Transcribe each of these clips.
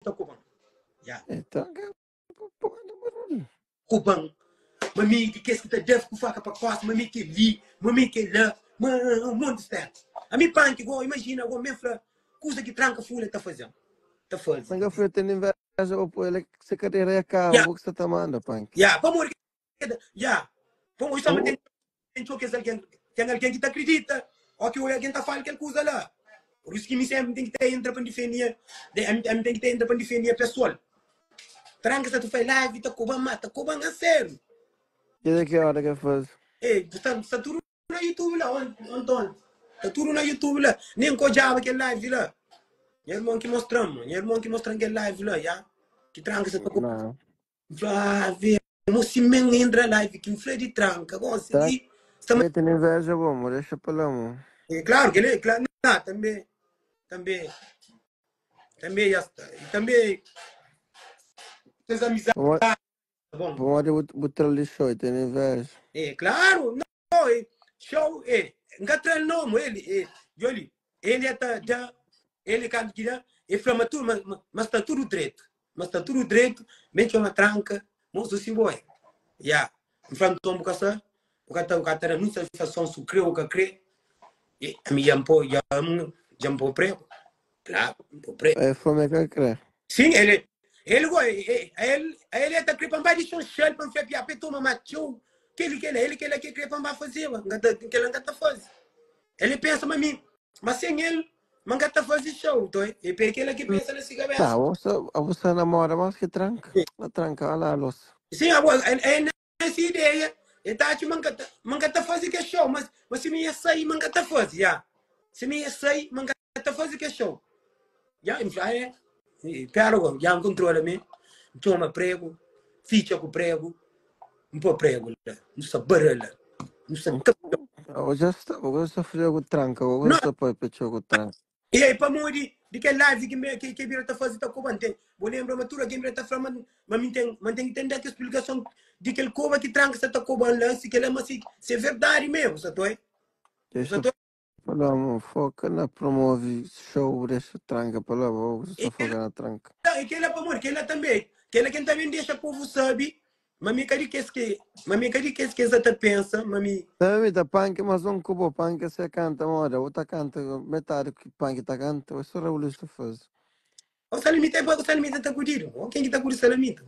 ta koban. Ya. É, tranka pa manda barulho. Koban. Ma mi di kes ki ta da ku faka pa kosta, ma mi kel li, ma mi kel la, ma un monti stera. Ami panki go, imajina go, mi fla, kuza ki tranka fulha ta faze-m. Ta faze. Tranka fulha ten inveja bo poi el se kadera ya kaba, Ya, bo ki sta ta manda panki. ya, pamodi ki ya, pamodi sama Bo ten ten txeu kes algen, ten algen ki ta akridita, ó ki oi algen ta fala kel kuza la. Por isu ki mi senpri N ten ki ta entra pa N difende nha, ami ten ki ta entra pa N difende nha pesoal. Tranka sa ta fai live ta koba-m, ma ta koba-m a sériu. Kila ki ora ke faze? Ei, sta sta tudu na YouTube la, onti onti. Sta tudu na YouTube la. Nen N ka odjaba kel live la. Nha irmon ki mostra-m, nha irmon ki mostra-m kel live la, ya. Ki tranka sa ta koba. Não. N fla, ah, ve, mo si men entra live ki N fla di tranka, gosi Tranka li sta ma. ten inveja bo, mo dexa pa la mo. É claro, kel é, claro, na, tanbe, tanbe, tanbe ya sta. E tanbe ses amizadi Pamodi, tá bom. pamodi bu, bu tra-l di show, ten inveja. É claro, não, é, show, é, N ka tra-l nomu, ele, é, djoli, ele é ta da, ele kantu ki da, ele fla ma tudo, ma, ma, ma sta tudo dretu, ma sta tudo dretu, ben txoma tranka, moço si bo é. Ya, N fla nton bu ka sta, bu ka ta, bu ka ta da muita satisfason su kre ou ka kre, e, ami dja N po, dja N, dja N po prego, claro, N po prego. É fla ma el ka kre. Sim, ele, ele go, ele, ele é ta kre pa N bai di Xonxal pa N fla pia pa e toma ma txeu, keli kela, ele kela ke kre pa N ba fazeba, N ka ta, kela N ka ta faze. Ele pensa ma mi, ma sem el, ma N ka ta faze show, nton e pe kela ki pensa na si kabesa. Tá, bo sta, abo sta namora mas ki tranka, na tranka, ala los. Sim, abo, é nessa ideia, e ta atxa ma N ka ta, ma N ka ta faze ke show, mas, mas si mi ia sai, ma N ka ta faze, ya. Si mi ia sai, ma N ka ta faze ke show. Ya, N fla, é, pera go, ya N kontrola mi, N txoma pregu, fitxa ku pregu, N pô pregu la, N sta bara la, N sta ka. Abo dja sta, bo gosta fria ku tranka, bo Não, gosta papia txeu ku tranka. E aí, pamodi di kel live ki me, ki, ki bira ta faze ta koba, N bo lembra ma tudu algen bira ta fla ma, ma mi ten, ma N ten ki ten da ki splikason di kel koba ki tranka sa ta koba-m la, si kel-la ma si, si é verdadi mesmu, sa toi? Sa Dexa toi? pa la mo, foka na promove show, dexa tranka pa la, bo E gosta foka na tranka. kel-la, e kel-la pamodi kel-la tanbe, kel-la ki N ta ben dexa povu sabe ma mi ka di kes ki, ma mi ka di kes ki es sa ta pensa ma mi. Tambe mi ta panki mas un ku bo panki se kanta moda bo ta kanta metadi ki panki ta kanta bo so raulus ta fazi. O salamita é pa o salamita ta kudidu o ken ki ta kudi salamita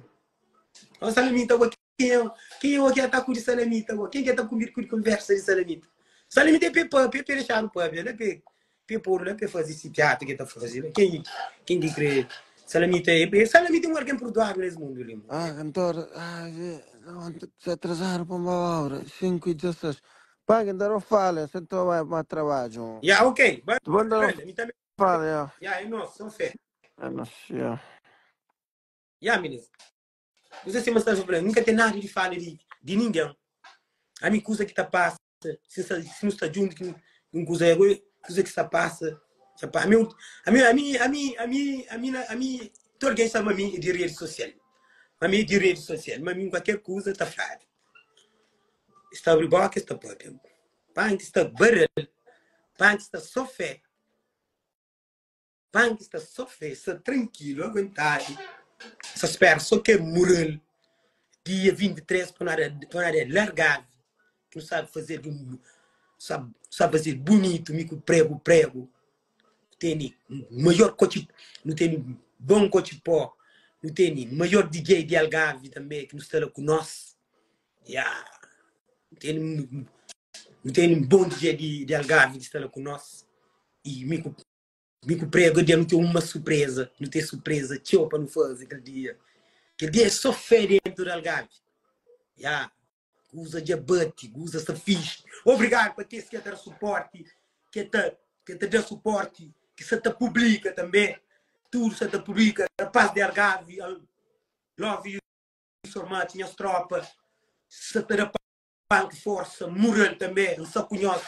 o salamita bo ken é ken é o ki ta kudi salamita bo ken ki ta kudi kudi konversa di salamita salamita é pe papia pe dexadu papia la pe pe podu la pe fazi si teatru ki ta fazi la ken ken ki kre salamita é salamita é un algen perduadu nes mundu li mo. Ah kantor ah ve se atrazaram pa uma obra 5 e 16 panki nta no fala se nta bai ma trabadju Ya ok ba Bom nta no mi tambe fala ya ya é nos so fé é nos ya. Ya minis Kuza sima sta fla, nunka ten nada di fala di, di ningen. Ami kuza ki ta pasa, si, si nu sta djuntu ki un kuza é, kuza ki sta pasa, xa pa, ami, ami, ami, ami, ami, ami, ami, tudu algen sabe ma mi é di redi sosial. Ma mi é di redi sosial, ma mi kualker kuza ta fladu. Es ta abri boka, es ta papia. Panki sta barel, panki sta so fé. Panki sta so fe, sta trankilu, aguentadu, sta spera so kel mural dia 23 pa nada pa nada largavi, ki nu sabi faze di un sabi sabi faze bunitu, mi ku pregu pregu, teni maior kotxi, nu teni bon kotxi pó, nu teni maior DJ di Algarvi tanbe ki nu sta la ku nos, ya, nu teni nu teni bon DJ di di Algarvi ki sta la ku nos, i mi ku Mi ku prego dia nu ten uma surpresa, nu ten surpresa txeu pa nu faze kel dia. Kel dia é só fé dentro di Algarve. Ya, kuza dja bati, kuza sta fixe. Obrigado pa kes ki ta da suporte, ki ta ki ta da suporte, ki sa ta publika tanbe. Tudo sa ta publika. Rapaz di Algarve, love you so much, nhas tropa sa ta da Punk força mural també n sa ku nhos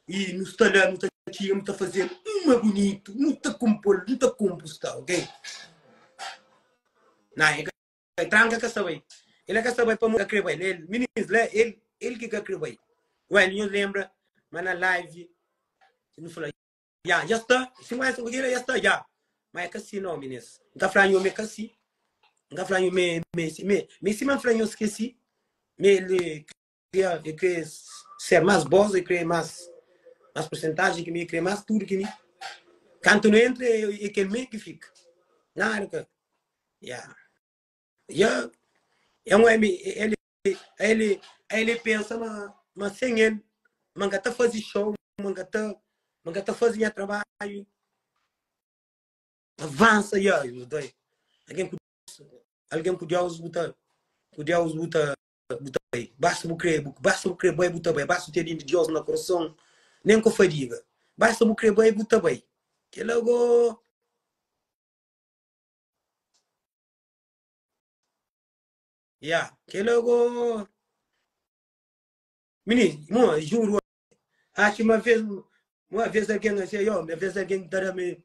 e nu sta la nu ta txiga nu ta fazel uma bunitu nu ta kompol nu ta kompu sta ok na e ka tranka ka sta bai el ka sta bai pamo ka kre bai el minis la el el ki ka kre bai well nhos lembra ma na live nu fla Ya, ya sta. Si mais um ya sta, ya. Ma é ka si nau, minis. N ta fla nho ma é ka si. N ka fla nho ma é ma é si. Ma ma é sima N fla nho skesi ma el kria el kre ser más bós, el kre más más porsentajen ki mi, el kre más tudu ki mi. Kantu nu entra é kel mê ki fika. Nada ka ya. Ya é un ómi el el el pensa ma ma sen el ma N ka ta faze show, ma N ka ta ma N ka ta faze nha trabadju. Avansa ya, doi. Algen ku algen ku Deus bu ta ku Deus bu ta bu ta bai. Basta bu kre, basta bu kre bai bu ta bai. Basta bu ten Deus na korason, nen ku fadiga. Basta bu kre bai bu ta bai. Kela go Ya, kela go Mini, mo, juro, acho uma vez, uma vez alguém assim, yo, uma vez alguém tá da me,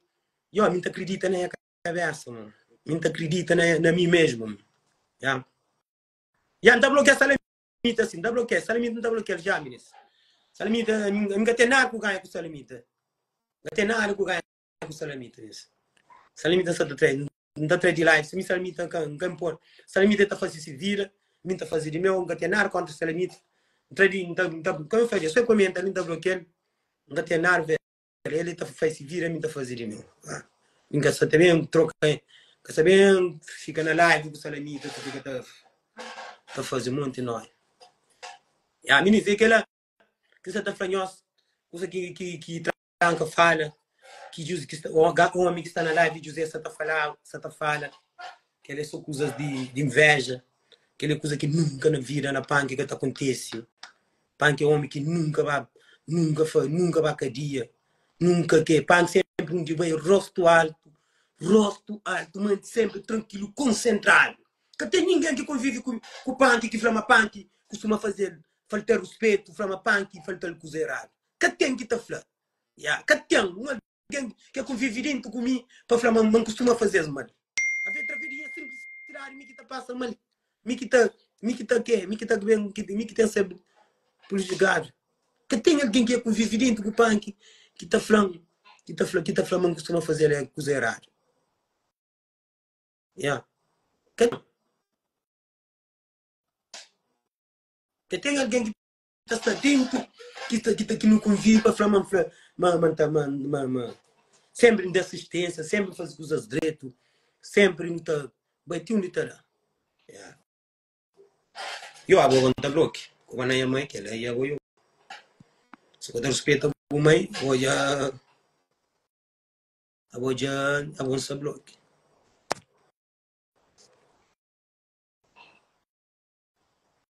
yo, me tá acredita na minha cabeça, mano. Me tá acredita na, na mim mesmo, mano. Ya. Ya, não tá bloqueia salamita assim, não tá bloqueia, salamita não tá bloqueia já, meninas. Salamita, nunca tem nada com ganha com salamita. Não tem nada com ganha ku Salamita mes. Salamita sa ta trai, N ta trai di live, si mi Salamita N ka, N ka inpor. Salamita ta fasi si vida, mi N ta fasi di meu, N ka ten nada kontra Salamita. N trai di, N ta, N ta, ka mi fai, so e komenta li N ta blokial, N ka ten nada ver, el ta fai si vida, mi N ta fasi di meu. Ah, N ka sa ta ben troka, N ka sa ben fika na live ku Salamita ta fika ta, ta fazi monti noia. Ya, minis, e kela ki N sa ta fla nhos, kusa ki, ki, ki Tranka fala ki Jus ki sta omi ki sta na live di José sa ta fala sa ta fala kel é so kuzas di di inveja kel é kuza ki nunka na vida na panki ka ta kontese panki é omi ki nunka ba nunka fa nunka ba kadia nunka ke panki sempri undi bai rostu altu rostu altu manti sempri trankilu konsentradu ka ten ningen ki konvivi ku ku panki ki fla ma panki kustuma fazel falta ruspetu fla ma panki faltal kuza eradu Ka ten ki ta fla. Ya, ka ten un algen ki konvive dentu ku mi pa fla ma ma N kustuma faze-s mal. Ave, trafe di nha sinplisidadi mi ki ta pasa mal, mi ki ta, mi ki ta ke, mi ki ta ben, mi ki ten ser prejudikadu. Ka ten algen ki konvive dentu ku panki ki ta fla-m, ki ta fla, ki ta fla ma N kustuma faze-l kuza eradu. Ya, ka ten. Ka ten algen ki ta sta dentu ki ta ki ta ki nu konvive pa fla ma N fla ma ma N ta ma ma ma sempri N da asistênsia sempri N faze kuzas dretu sempri N ta bai ti undi ta da ya yo abo go N ta bloki ku ba na nha mai kela i abo yo si ku ta rispita bu mai bo dja abo dja abo N sta bloki.